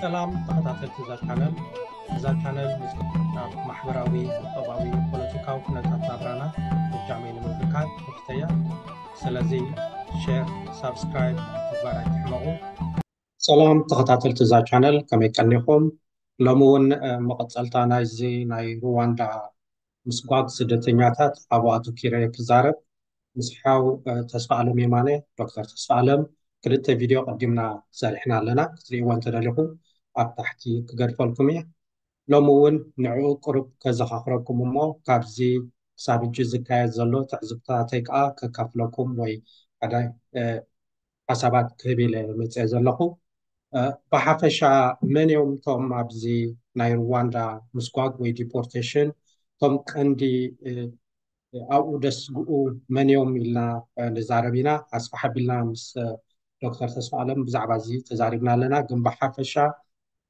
ሰላም ተኸታተልቲ እዛ ቻነል። እዛ ቻነል ምስ ኣብ ማሕበራዊ፣ ቁጠባዊ፣ ፖለቲካዊ ኩነታት ናብራና እጃመይ ንምብርካት ትሕተያ። ስለዚ ሼር፣ ሳብስክራይብ ምግባር ኣይትሕመቑ። ሰላም ተኸታተልቲ እዛ ቻነል፣ ከመይ ቀኒኹም? ሎሚ እውን መቐጸልታ ናይዚ ናይ ሩዋንዳ ምስጓግ ስደተኛታት ኣብኡ ኣተኪረ ክዛረብ ምስ ሓው ተስፋ ኣለም የማነ፣ ዶክተር ተስፋ ኣለም ክልተ ቪድዮ ቀዲምና ሰሪሕና ኣለና። ክትርእይዎ እንተደሊኹም ኣብ ታሕቲ ክገድፈልኩም እየ። ሎሚ እውን ንዕኡ ቅሩብ ከዘኻኽረኩም እሞ ካብዚ ክሳብ ሕጂ ዝካየድ ዘሎ ትዕዝብታተይ ከዓ ከካፍለኩም ወይ ሓደ ሓሳባት ክህብ ኢለ መፅአ ዘለኹ። ብሓፈሻ መን እዮም እቶም ኣብዚ ናይ ሩዋንዳ ምስጓግ ወይ ዲፖርቴሽን እቶም ቀንዲ ኣብኡ ደስግኡ መን እዮም ኢልና ንዛረብ ኢና። ኣስፋሕ ኣቢልና ምስ ዶክተር ተስፋ ኣለም ብዛዕባ እዚ ተዛሪብና ኣለና። ግን ብሓፈሻ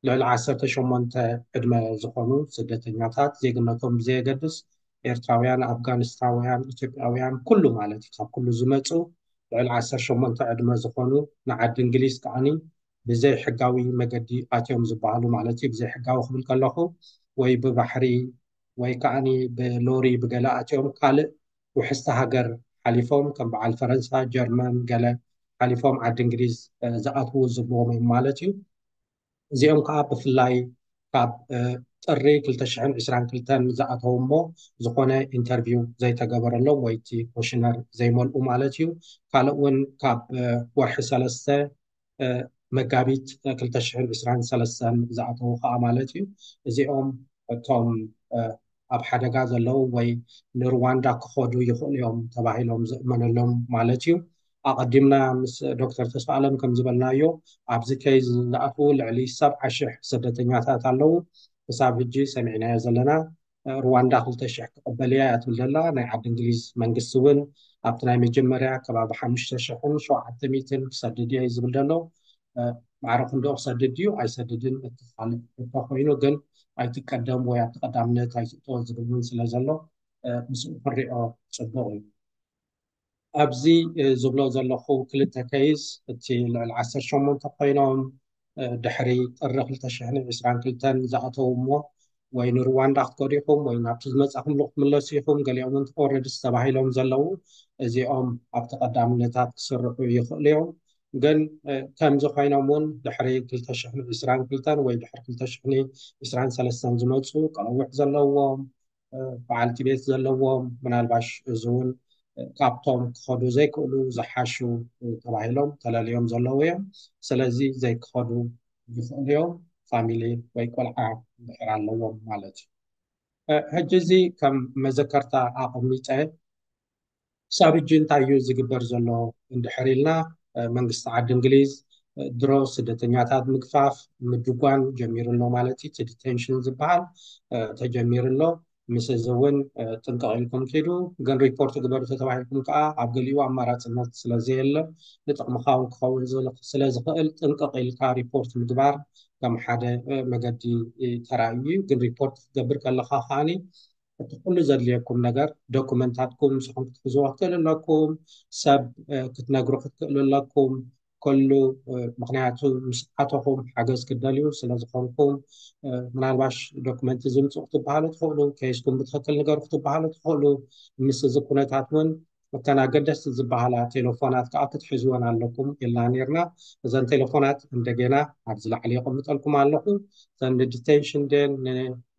ልዕሊ ዓሰርተ ሸሞንተ ዕድመ ዝኾኑ ስደተኛታት ዜግነቶም ብዘየገድስ ኤርትራውያን፣ ኣፍጋኒስታውያን፣ ኢትዮጵያውያን ኩሉ ማለት እዩ ካብ ኩሉ ዝመፁ ልዕሊ ዓሰርተ ሸሞንተ ዕድመ ዝኾኑ ንዓዲ እንግሊዝ ከዓኒ ብዘይ ሕጋዊ መገዲ ኣትዮም ዝበሃሉ ማለት እዩ። ብዘይ ሕጋዊ ክብል ከለኹ ወይ ብባሕሪ ወይ ከዓኒ ብሎሪ ብገለ ኣትዮም ካልእ ውሕስቲ ሃገር ሓሊፎም ከም በዓል ፈረንሳ፣ ጀርመን ገለ ሓሊፎም ዓዲ እንግሊዝ ዝኣትዉ ዝብልዎም እዮም ማለት እዩ። እዚኦም ከዓ ብፍላይ ካብ ጥሪ ክልተ ሽሕን ዕስራን ክልተን ዝኣተዉ እሞ ዝኾነ ኢንተርቪው ዘይተገበረሎም ወይ እቲ ኮሽነር ዘይመልኡ ማለት እዩ። ካልእ እውን ካብ ወርሒ ሰለስተ መጋቢት ክልተ ሽሕን ዕስራን ሰለስተን ዝኣተዉ ከዓ ማለት እዩ። እዚኦም እቶም ኣብ ሓደጋ ዘለዉ ወይ ንሩዋንዳ ክኸዱ ይኽእሉ እዮም ተባሂሎም ዝእመነሎም ማለት እዩ። ኣቐዲምና ምስ ዶክተር ተስፋ ኣለም ከም ዝበልናዮ ኣብዚ ኬዝ ዝኣትዉ ልዕሊ ሰብዓ ሽሕ ስደተኛታት ኣለዉ። ክሳብ ሕጂ ሰሚዕናዮ ዘለና ሩዋንዳ ክልተ ሽሕ ክቕበል እያ እያ ትብል ዘላ። ናይ ዓዲ እንግሊዝ መንግስቲ እውን ኣብቲ ናይ መጀመርያ ከባቢ ሓሙሽተ ሽሕን ሸውዓተ ሚእትን ክሰድድ እየ እዩ ዝብል ዘሎ። ማዕረ ክንደኡ ክሰድድ ድዩ ኣይሰድድን እቲ ካልእ እቶ ኮይኑ ግን ኣይትቀደም ወይ ኣብቲ ቀዳምነት ኣይትእቶ ዝብል እውን ስለ ዘሎ ምስኡ ክንሪኦ ፅቡቕ እዩ። ኣብዚ ዝብሎ ዘለኹ ክልተ ኬዝ እቲ ልዕሊ ዓሰርተ ሸሞንተ ኮይኖም ድሕሪ ጥሪ ክልተ ሽሕን ዕስራን ክልተን ዝኣተዉ እሞ ወይ ንሩዋንዳ ክትከዱ ኢኹም ወይ ናብቲ ዝመጻኹምሉ ክትምለሱ ኢኹም፣ ገሊኦም እውን ኦረድስ ተባሂሎም ዘለዉ እዚኦም ኣብቲ ቀዳምነታት ክስርሑ ይኽእሉ እዮም። ግን ከምዚ ኮይኖም እውን ድሕሪ ክልተ ሽሕን ዕስራን ክልተን ወይ ድሕሪ ክልተ ሽሕን ዕስራን ሰለስተን ዝመፁ ቀለውሕ ዘለዎም በዓልቲ ቤት ዘለዎም ምናልባሽ እዚ እውን ካብቶም ክኸዱ ዘይክእሉ ዝሓሹ ተባሂሎም ተለልዮም ዘለዉ እዮም። ስለዚ ዘይክኸዱ ይኽእሉ እዮም። ፋሚሊ ወይ ቆልዓ እንድሕር ኣለዎም ማለት እዩ። ሕጂ እዚ ከም መዘከርታ ኣቐሚጠ ክሳብ ሕጂ እንታይ እዩ ዝግበር ዘሎ እንድሕር ኢልና መንግስቲ ዓዲ እንግሊዝ ድሮ ስደተኛታት ምግፋፍ ምድጓን ጀሚሩ ኣሎ ማለት እዩ። እቲ ዲቴንሽን ዝበሃል ተጀሚሩ ኣሎ። ምስ እዚ እውን ጥንቅቕ ኢልኩም ኪዱ። ግን ሪፖርት ግበሩ ተተባሂልኩም ከዓ ኣብ ገሊኡ ኣማራፅነት ስለዘየለ ንጥቕምኻ እውን ክኸውን ስለ ዝኽእል ጥንቅቕ ኢልካ ሪፖርት ምግባር ከም ሓደ መገዲ ተራእዩ እዩ። ግን ሪፖርት ክትገብር ከለኻ ከዓኒ እቲ ኩሉ ዘድልየኩም ነገር ዶኩመንታትኩም ንስኹም ክትሕዝዎ ክትክእሉ ኣለኩም። ሰብ ክትነግሩ ክትክእሉ ኣለኩም። ከሉ ምክንያቱ ምስ ኣተኹም ሓገዝ ክትደልዩ ስለ ዝኾንኩም ምናልባሽ ዶክመንት ዝምፁ ክትበሃሉ ትኽእሉ፣ ኬስኩም ብትኽክል ንገሩ ክትበሃሉ ትኽእሉ። ምስ እዚ ኩነታት እውን እተን ኣገደስቲ ዝበሃላ ቴሌፎናት ከዓ ክትሕዝወን ኣለኩም ኢልና ነርና። እዘን ቴሌፎናት እንደገና ኣብዚ ላዕሊ የቐምጠልኩም ኣለኹ። እዘን ንዲቴንሽን ደን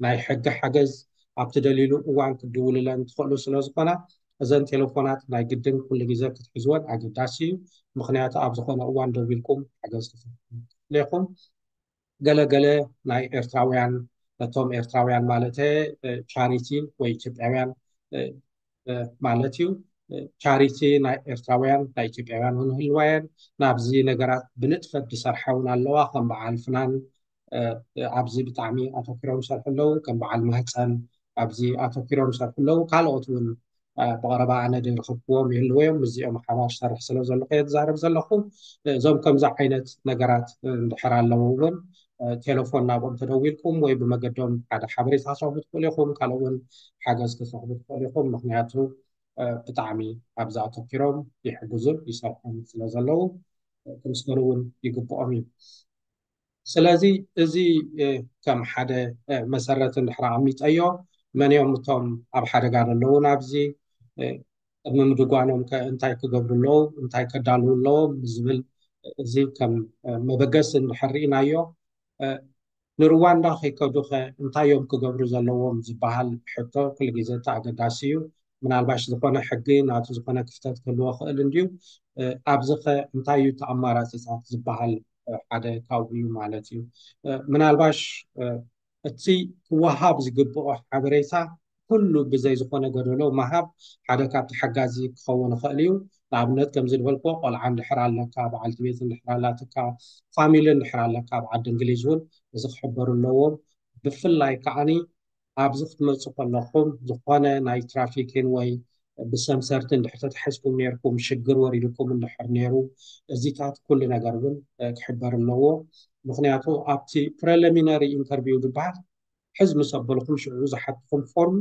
ናይ ሕጊ ሓገዝ ኣብ ትደልይሉ እዋን ክትድውልለን ትኽእሉ ስለ ዝኾና እዘን ቴሌፎናት ናይ ግድን ኩሉ ግዜ ክትሕዝወን ኣገዳሲ እዩ። ምክንያቱ ኣብ ዝኾነ እዋን ደዊልኩም ሓገዝ ክትረኽቡ ትኽእሉ ኢኹም። ገለ ገለ ናይ ኤርትራውያን ነቶም ኤርትራውያን ማለት ቻሪቲ ወይ ኢትዮጵያውያን ማለት እዩ። ቻሪቲ ናይ ኤርትራውያን ናይ ኢትዮጵያውያን እውን ህልዋየን ናብዚ ነገራት ብንጥፈት ዝሰርሓ እውን ኣለዋ ከም በዓል ፍናን ኣብዚ ብጣዕሚ ኣተኪሮም ይሰርሑ ኣለዉ። ከም በዓል ማህፀን ኣብዚ ኣተኪሮም ይሰርሑ ኣለዉ። ካልኦት እውን ብቐረባ ኣነ ዝረኸብክዎም ይህልዎ እዮም። ምስዚኦም ሓባር ዝሰርሕ ስለ ዘለኹ እየ ዝዛረብ ዘለኹ። እዞም ከምዚ ዓይነት ነገራት እንድሕር ኣለዉ እውን ቴሌፎን ናብኦም ተደዊልኩም ወይ ብመገዶም ሓደ ሓበሬታ ክትረኽቡ ትኽእሉ ኢኹም። ካልእ እውን ሓገዝ ክትረኽቡ ትኽእሉ ኢኹም። ምክንያቱ ብጣዕሚ ኣብዚ ኣተኪሮም ይሕግዙን ይሰርሑን ስለ ዘለዉ ክምስገኑ እውን ይግብኦም እዩ። ስለዚ እዚ ከም ሓደ መሰረት እንድሕር ኣቐሚጠዮ፣ መን እዮም እቶም ኣብ ሓደጋ ዘለዉ ናብዚ፣ ቅድሚ ምድጓኖም ከ እንታይ ክገብሩ ኣለዎም፣ እንታይ ከዳልዉ ኣለዎም ዝብል፣ እዚ ከም መበገሲ እንድሕር ርኢናዮ፣ ንሩዋንዳ ከይከዱ ከ እንታይ እዮም ክገብሩ ዘለዎም ዝበሃል ሕቶ ኩሉ ግዜ እቲ ኣገዳሲ እዩ። ምናልባሽ ዝኾነ ሕጊ ናቱ ዝኾነ ክፍተት ክህልዎ ክእል እንድዩ። ኣብዚ ከ እንታይ እዩ እቲ ኣማራፂታት ዝበሃል ሓደ ካብኡ እዩ ማለት እዩ። ምናልባሽ እቲ ክወሃብ ዝግብኦ ሓበሬታ ኩሉ ብዘይ ዝኾነ ጎደሎ ምሃብ ሓደ ካብቲ ሓጋዚ ክኸውን ይኽእል እዩ። ንኣብነት ከምዚ ዝበልክዎ ቆልዓ እንድሕር ኣለካ፣ በዓልቲ ቤት እንድሕር ኣላትካ፣ ፋሚሊ እንድሕር ኣለካ ኣብ ዓዲ እንግሊዝ እውን እዚ ክሕበሩ ኣለዎም። ብፍላይ ከዓኒ ኣብዚ ክትመፁ ከለኹም ዝኾነ ናይ ትራፊኪን ወይ ብሰምሰርቲ እንድሕር ተታሒዝኩም ነርኩም፣ ሽግር ወሪድኩም እንድሕር ነይሩ፣ እዚታት ኩሉ ነገር እውን ክሕበር ኣለዎ። ምክንያቱ ኣብቲ ፕሪሊሚናሪ ኢንተርቪው ዝበሃል ሕዝ ምስ ኣበልኩም ሽዑ ዝሓትኩም ፎርም፣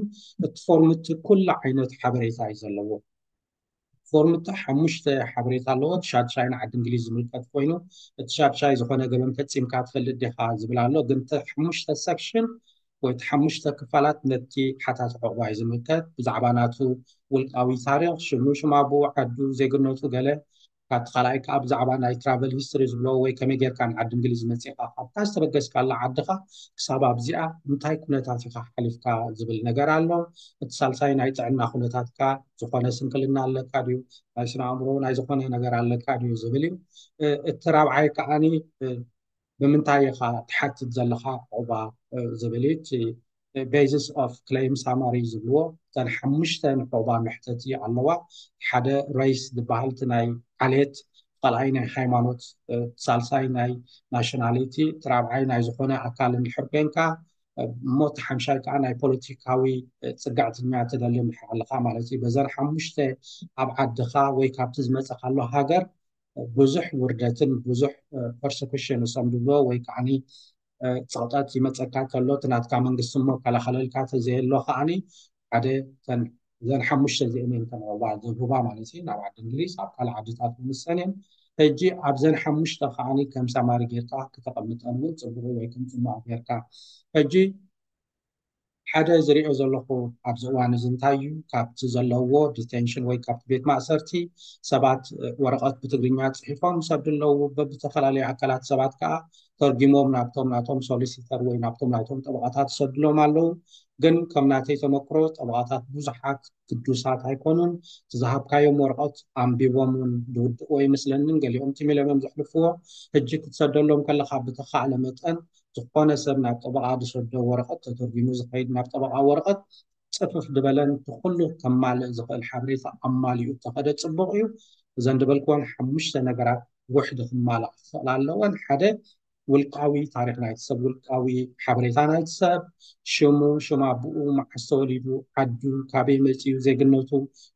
እቲ ፎርም እቲ ኩሉ ዓይነት ሓበሬታ እዩ ዘለዎ። ፎርም እቲ ሓሙሽተ ሓበሬታ ኣለዎ። እቲ ሻድሻይ ንዓዲ እንግሊዝ ዝምልከት ኮይኑ፣ እቲ ሻድሻይ ዝኾነ ገበን ፈፂምካ ትፈልጥ ዲኻ ዝብል ኣሎ። ግን እቲ ሓሙሽተ ሰክሽን ወይ እቲ ሓሙሽተ ክፋላት ነቲ ሓታቲ ዕቑባ እዩ ዝምልከት። ብዛዕባ ናቱ ውልቃዊ ታሪኽ፣ ሽሙ፣ ሽም ኣቦኡ፣ ዓዱ፣ ዜግነቱ፣ ገለ ካብቲ ካልኣይ ከዓ ብዛዕባ ናይ ትራቨል ሂስትሪ ዝብሎ ወይ ከመይ ጌርካ ንዓዲ እንግሊዝ መፂኻ ካብታ ዝተበገስካላ ዓድኻ ክሳብ ኣብዚኣ እንታይ ኩነታት ኢኻ ሓሊፍካ ዝብል ነገር ኣሎ። እቲ ሳልሳይ ናይ ጥዕና ኩነታትካ፣ ዝኾነ ስንክልና ኣለካ ድዩ፣ ናይ ስነ ኣእምሮ ናይ ዝኾነ ነገር ኣለካ ድዩ ዝብል እዩ። እቲ ራብዓይ ከዓኒ ብምንታይ ኢኻ ትሓትት ዘለኻ ዕቑባ ዝብል እዩ። እቲ basis of claim summary ዝብልዎ እተን ሓሙሽተ ንዕቑባ መሕተቲ ኣለዋ። ሓደ ሬስ ዝበሃል እቲ ናይ ዓሌት፣ ካልኣይ ናይ ሃይማኖት፣ ሳልሳይ ናይ ናሽናሊቲ፣ እቲ ራብዓይ ናይ ዝኾነ ኣካል እንድሕር ኮንካ፣ እሞ እቲ ሓምሻይ ከዓ ናይ ፖለቲካዊ ፅግዕተኛ ትደሊ እንድሕር ኣለኻ ማለት እዩ። በዘን ሓሙሽተ ኣብ ዓድኻ ወይ ካብቲ ዝመፀኻሉ ሃገር ብዙሕ ውርደትን ብዙሕ ፐርሰኩሽን እሶም ድብሎ ወይ ከዓኒ ፀቕጠት ይመፀካ ከሎ እቲ ናትካ መንግስቲ እሞ ከላኸለልካ ተዘየሎ ከዓኒ ሓደ እተን እዘን ሓሙሽተ እዚአን እየን ተን ዕቑባ ዘብህባ ማለት እዩ። ናብ ዓዲ እንግሊዝ ኣብ ካልእ ዓድታት ምሰን እየን። ሕጂ ኣብዘን ሓሙሽተ ከዓኒ ከም ሳማሪ ጌርካ ክተቐምጠን እውን ፅቡቕ ወይ ከም ፅቡቕ ጌርካ። ሕጂ ሓደ ዝሪኦ ዘለኹ ኣብዚ እዋን እዚ እንታይ እዩ፣ ካብቲ ዘለዎ ዲቴንሽን ወይ ካብቲ ቤት ማእሰርቲ ሰባት ወረቐት ብትግርኛ ፅሒፎም ይሰዱ ኣለዉ። በብተፈላለዩ ኣካላት ሰባት ከዓ ተርጊሞም ናብቶም ናቶም ሶሊሲተር ወይ ናብቶም ናቶም ጠበቓታት ይሰድሎም ኣለዉ። ግን ከም ናተይ ተመክሮ ጠበቓታት ብዙሓት ግዱሳት ኣይኮኑን። እቲ ዝሃብካዮም ወረቐት ኣንቢቦም እውን ዝውድእዎ ይመስለንን ገሊኦም ትም ኢሎም እዮም ዘሕልፍዎ። ሕጂ ክትሰደሎም ከለኻ ብተኻእለ መጠን ዝኾነ ሰብ ናብ ጠበቓ ዝሰዶ ወረቐት ተተርጊሙ ዝኸይድ ናብ ጠበቓ ወረቐት ፅፍፍ ዝበለን እቲ ኩሉ ከማልእ ዝኽእል ሓበሬታ ኣማሊኡ ተኸደ ፅቡቕ እዩ። እዘን ዝበልክወን ሓሙሽተ ነገራት ውሕዲ ክማልኣ ክኽእል ኣለወን። ሓደ ውልቃዊ ታሪኽ ናይቲ ሰብ፣ ውልቃዊ ሓበሬታ ናይቲ ሰብ፣ ሽሙ፣ ሽም ኣቦኡ፣ መዓስ ተወሊዱ፣ ዓዱ፣ ካበይ መፂኡ፣ ዜግነቱ፣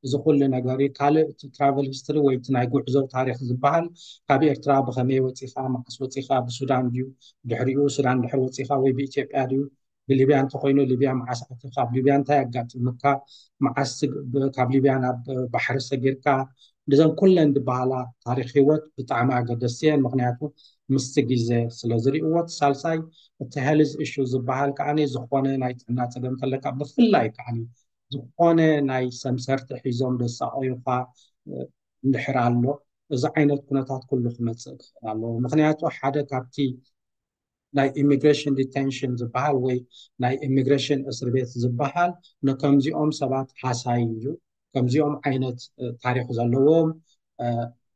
እዚ ኩሉ ነገር እዩ። ካልእ እቲ ትራቨል ሂስትሪ ወይ እቲ ናይ ጉዕዞ ታሪኽ ዝበሃል ካብ ኤርትራ ብኸመይ ወፂኻ፣ መዓስ ወፂኻ፣ ብሱዳን ድዩ፣ ድሕሪኡ ሱዳን ድሕር ወፂኻ ወይ ብኢትዮጵያ ድዩ፣ ብሊብያ እንተኮይኑ ሊብያ መዓስ ኣቲኻ፣ ኣብ ሊብያ እንታይ ኣጋጢሙካ፣ መዓስ ካብ ሊብያ ናብ ባሕሪ ሰጊርካ፣ እዘን ኩለን ዝበሃላ ታሪክ ህይወት ብጣዕሚ ኣገደስቲ እየን። ምክንያቱ ምስቲ ግዜ ስለ ዝርእዎ። እቲ ሳልሳይ እቲ ሄልዝ ኢሹ ዝበሃል ከዓ ዝኾነ ናይ ጥዕና ፀገም ከለካ ብፍላይ ከዓ ዝኾነ ናይ ሰምሰርቲ ሒዞም ደሳቀዩካ እንድሕር ኣሎ እዚ ዓይነት ኩነታት ኩሉ ክመፅእ ክኽእል ኣለዎ። ምክንያቱ ሓደ ካብቲ ናይ ኢሚግሬሽን ዲቴንሽን ዝበሃል ወይ ናይ ኢሚግሬሽን እስር ቤት ዝበሃል ንከምዚኦም ሰባት ሃሳይ እዩ። ከምዚኦም ዓይነት ታሪክ ዘለዎም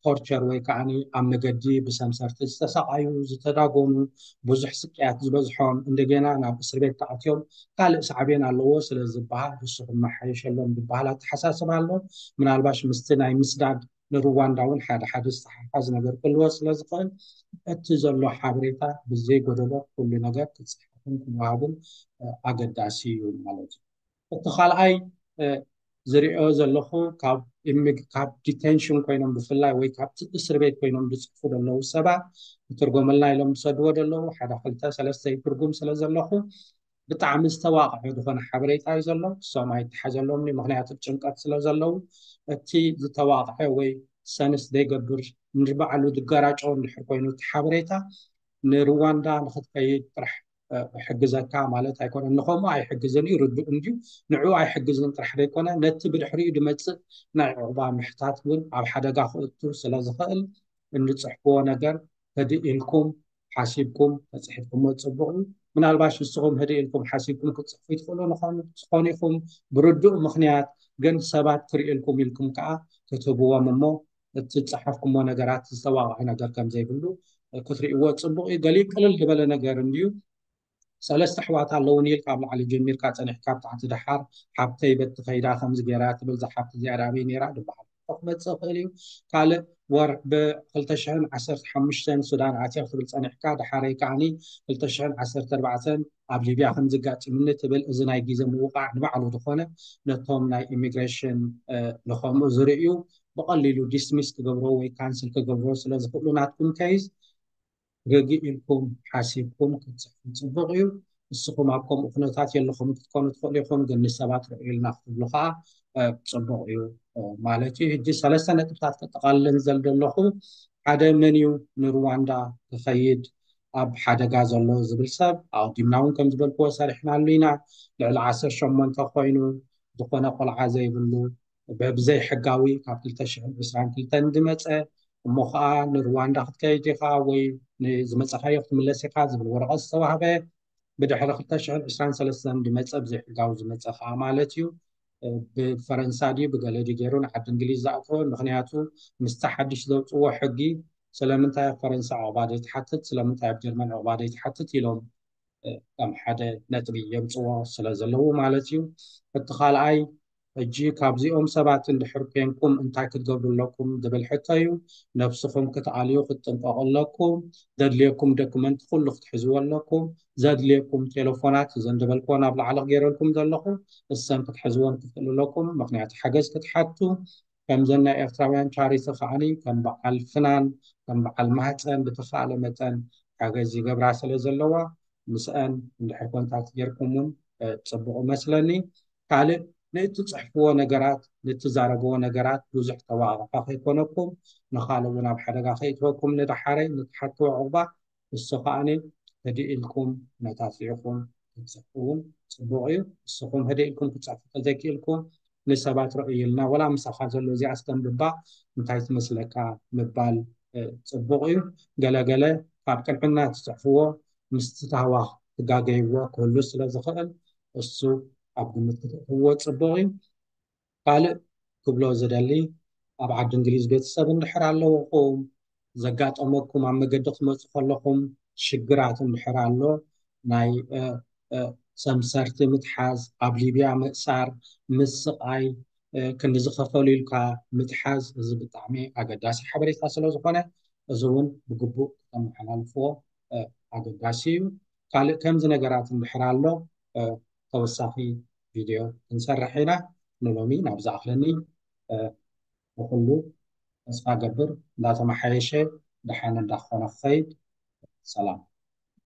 ቶርቸር ወይ ከዓ ኣብ መገዲ ብሰምሰርቲ ዝተሰቃዩ ዝተዳጎኑ ብዙሕ ስቅያት ዝበዝሖም እንደገና ናብ እስር ቤት ተኣትዮም ካልእ ሳዕቤን ኣለዎ ስለ ዝበሃል ንሱ ክመሓየሸሎም ዝበሃል ኣተሓሳስባ ኣሎ። ምናልባሽ ምስቲ ናይ ምስዳድ ንሩዋንዳ እውን ሓደ ሓደ ዝተሓሓዝ ነገር ክህልዎ ስለ ዝኽእል እቲ ዘሎ ሓበሬታ ብዘይ ጎደሎ ኩሉ ነገር ክፅሓፍን ክወሃብን ኣገዳሲ እዩ ማለት እዩ። እቲ ካልኣይ ዝሪኦ ዘለኹ ካብ ዲቴንሽን ኮይኖም ብፍላይ ወይ ካብቲ እስር ቤት ኮይኖም ዝፅሕፉ ዘለዉ ሰባት ክትርጎመልና ኢሎም ዝሰድዎ ዘለዉ ሓደ ክልተ ሰለስተ ይትርጉም ስለ ዘለኹ ብጣዕሚ ዝተዋቕዐ ዝኾነ ሓበሬታ እዩ ዘሎ። እሶም ኣይተሓዘሎም ምክንያቱ ጭንቀት ስለ ዘለዉ እቲ ዝተዋቕዐ ወይ ሰንስ ዘይገብር ንባዕሉ ዝገራጨው እንድሕር ኮይኑ እቲ ሓበሬታ ንሩዋንዳ ንክትከይድ ጥራሕ ሕግዘካ ማለት ኣይኮነን። ንኸምኡ ኣይሕግዝን እዩ፣ ርዱእ እንድዩ። ንዕኡ ኣይሕግዝን ጥራሕ ዘይኮነ፣ ነቲ ብድሕሪኡ ድመፅእ ናይ ዕቑባ ምሕታት እውን ኣብ ሓደጋ ክእቱ ስለ ዝኽእል፣ እንፅሕፍዎ ነገር ህድእ ኢልኩም ሓሲብኩም ተፅሒፍኩሞ ፅቡቕ እዩ። ምናልባሽ ንስኹም ህድእ ኢልኩም ሓሲብኩም ክትፅሕፉ ይትኽእሉ ንኾኑ- ትኾኑ ኢኹም፣ ብርዱእ ምኽንያት። ግን ሰባት ክርእየልኩም ኢልኩም ከዓ ክትህብዎም እሞ እቲ ዝፀሓፍኩሞ ነገራት ዝተዋቕዐ ነገር ከም ዘይብሉ ክትርእይዎ ፅቡቕ እዩ። ገሊኡ ቅልል ዝበለ ነገር እንድዩ። ሰለስተ ኣሕዋት ኣለውኒ ኢልካ ኣብ ላዕሊ ጀሚርካ ፀኒሕካ ኣብ ታሕቲ ደሓር ሓብተይ በቲ ከይዳ ከምዚ ገይራ ትብል። እዛ ሓብቲ እዚኣ ዳበይ ነይራ ድበሃል ክመፅእ ይኽእል እዩ። ካልእ ወር ብ ክልተ ሽሕን ዓሰርተ ሓሙሽተን ሱዳን ኣትየ ክትብል ፀኒሕካ፣ ደሓረይ ከዓኒ ክልተ ሽሕን ዓሰርተ ኣርባዕተን ኣብ ሊብያ ከምዚ ኣጋጢሙኒ ትብል። እዚ ናይ ግዜ ምውቃዕ ንባዕሉ ዝኾነ ነቶም ናይ ኢሚግሬሽን ንኸምኡ ዝርእዩ ብቐሊሉ ዲስሚስ ክገብሮ ወይ ካንስል ክገብሮ ስለ ዝኽእሉ ናትኩም ከይስ ርግእ ኢልኩም ሓሲብኩም ክትፅሕፉ ፅቡቕ እዩ። ንስኹም ኣብ ከምኡ ኩነታት የለኹም ክትኮኑ ትኽእሉ ኢኹም፣ ግን ንሰባት ርኡ ኢልና ክትብሉ ከዓ ፅቡቕ እዩ ማለት እዩ። ሕጂ ሰለስተ ነጥብታት ከጠቓልለን ዘል ዘለኹ፣ ሓደ መን እዩ ንሩዋንዳ ክኸይድ ኣብ ሓደጋ ዘሎ ዝብል ሰብ ኣቐዲምና እውን ከም ዝበልክዎ ሰሪሕናሉ ኢና። ልዕሊ ዓሰርተ ሸሞንተ ኮይኑ ዝኾነ ቆልዓ ዘይብሉ ብብዘይ ሕጋዊ ካብ ክልተ ሽሕን ዕስራን ክልተን ዝመፀ እሞ ከዓ ንሩዋንዳ ክትከይድ ኢኻ ወይ ንዝመፀኻዮ ክትምለስ ኢኻ ዝብል ወረቐት ዝተዋህበ ብድሕሪ ክልተ ሽሕን ዕስራን ሰለስተን ዝመፀ ብዘይ ሕጋዊ ዝመፀ ከዓ ማለት እዩ። ብፈረንሳ ድዩ ብገለ ድዩ ገይሩ ንዓዲ እንግሊዝ ዝኣተወ? ምክንያቱ ምስቲ ሓድሽ ዘውፅዎ ሕጊ ስለምንታይ ኣብ ፈረንሳ ዕቑባ ዘይትሓትት ስለምንታይ ኣብ ጀርመን ዕቑባ ዘይትሓትት ኢሎም ከም ሓደ ነጥቢ የምፅዎ ስለ ዘለዉ ማለት እዩ። እቲ ካልኣይ ሕጂ ካብዚኦም ሰባት እንድሕር ኮንኩም እንታይ ክትገብሩ ኣለኩም ዝብል ሕቶ እዩ። ነብስኹም ክትኣልዩ ክትጥንቀቑ ኣለኩም። ዘድልየኩም ዶክመንት ኩሉ ክትሕዝዎ ኣለኩም። ዘድልየኩም ቴሌፎናት እዘን ዝበልክወን ኣብ ላዕሊ ክገይረልኩም ዘለኹ እሰን ክትሕዝወን ክትኽእሉ ኣለኩም። ምክንያቱ ሓገዝ ክትሓቱ ከምዘን ናይ ኤርትራውያን ቻሪቲ ከዓኒ ከም በዓል ፍናን ከም በዓል ማህፀን ብተኻእለ መጠን ሓገዝ ይገብራ ስለ ዘለዋ ምስአን እንድሕር ኮንታክት ጌርኩም እውን ፅቡቕ መስለኒ። ካልእ ንእትፅሕፍዎ ነገራት ንትዛረብዎ ነገራት ብዙሕ ተዋቕፋ ከይኮነኩም ንኻልእ እውን ኣብ ሓደጋ ከይትወኩም ንደሓረይ ንትሓትዎ ዕቑባ እሱ ከዓኒ ህድእ ኢልኩም ነታቲዕኩም ክትፅሕፉ እውን ፅቡቕ እዩ። ንስኹም ህድእ ኢልኩም ክትፅሕፉ ተዘይክኢልኩም ንሰባት ረእዩ ኢልና ወላ ምሳኻ ዘሎ እዚኣ ኣስተንብባ እንታይ ትመስለካ ምባል ፅቡቕ እዩ። ገለገለ ካብ ቅንዕና ትፅሕፍዎ ምስቲ ታህዋኽ ትጋገይዎ ክህሉ ስለ ዝኽእል እሱ ኣብ ግምት ክትእትዎ ፅቡቕ እዩ። ካልእ ክብሎ ዝደሊ ኣብ ዓዲ እንግሊዝ ቤተሰብ እንድሕር ኣለውኹም ዘጋጠመኩም ኣብ መገዲ ክትመፁ ከለኹም ሽግራት እንድሕር ኣሎ ናይ ሰምሰርቲ ምትሓዝ ኣብ ሊብያ ምእሳር ምስቃይ ክንዲ ዝኸፈሉ ኢልካ ምትሓዝ እዚ ብጣዕሚ ኣገዳሲ ሓበሬታ ስለ ዝኾነ እዚ እውን ብግቡእ ክተመሓላልፍዎ ኣገዳሲ እዩ። ካልእ ከምዚ ነገራት እንድሕር ኣሎ ተወሳኺ ቪድዮ ክንሰርሕ ኢና። ንሎሚ ናብዚ ኣኽለኒ። ንኩሉ ተስፋ ገብር እንዳተመሓየሸ ደሓን እንዳኾነ ክኸይድ። ሰላም።